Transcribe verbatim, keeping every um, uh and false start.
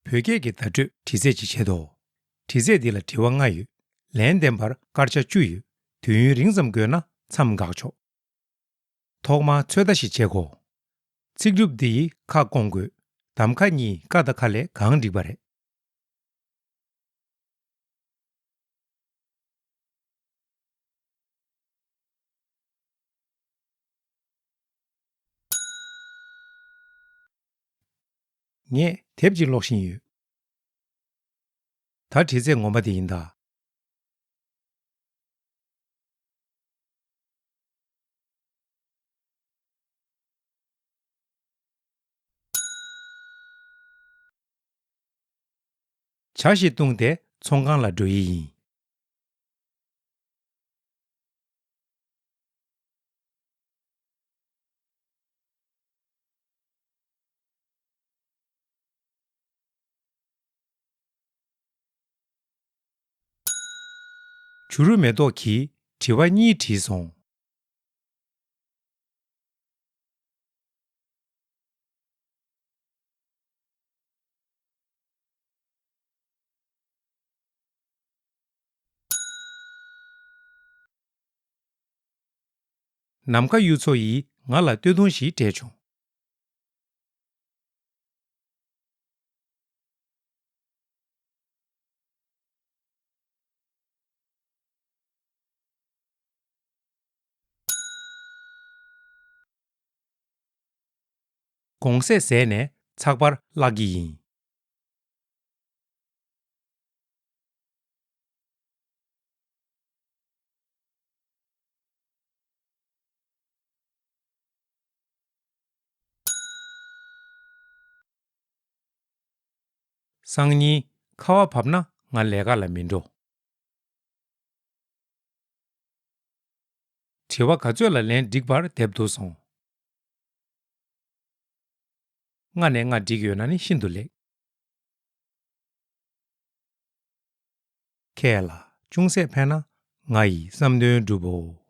བོད་སྐད་ཀྱི་བརྡ་སྤྲོད་དྲི་རྩད་ཅིག་བྱེད་དོ། དྲི་རྩད་འདི་ལ་དྲི་བ་ལྔ་ཡོད། ལན་འདེབས་པར་སྐར་ཆ་བཅུ་ཡོད། དུས་ཡུན་རིང་ཙམ་དགོས་ན་མཚམས་འགག་ཆོག། ཐོག་མར་ཚོད་ལྟ་ཞིག་བྱེད་དགོས། ཚིག་གྲུབ་འདི་ཡི་ཁ་སྐོང་དགོས། གདམ་ཁ་གཉིས་ཀ་དང་ཁ་ལས་གང་འགྲིག་པ་རེད། ངས་དེབ་ཅིག་ཀློག་བཞིན་ཡོད། ད་དྲི་རྩད་ངོ་མ་དེ་ཡིན་ད། ཇ་ཞིག་བཏུངས་ཏེ་ཚོང་ཁང་ལ་འགྲོ་ཡི་ཡིན། བྱུ་རུ་མེ་ཏོག་གིས་དྲི་བ་གཉིས་དྲིས་སོང་། ནམ་མཁའ་གཡུ་མཚོ་ཡིས་ང་ལ་སྟོད་ཐུང་ཞིག་སྤྲད་བྱུང་། གོང་ཚད་ཟད་ནས་ཚགས་པར་བཀླག་གི་ཡིན། སང་ཉིན་ཁ་བ་བབས་ན་ང་ལས་ཀ་ལ་མི་འགྲོ། དྲི་བ་ག་ཚོད་ལ་ལན་འགྲིག་པར་འདེབས་ཐུབ་སོང་། ལྔ་ནས་ལྔ་འགྲིག་ཡོད་ན་ནི་ཤིན་ཏུ་ལེགས། ཁྱེད་ལ་ཅུང་ཟད་ཕན་ན་ང་ཡི་བསམ་དོན་འགྲུབ་བོ།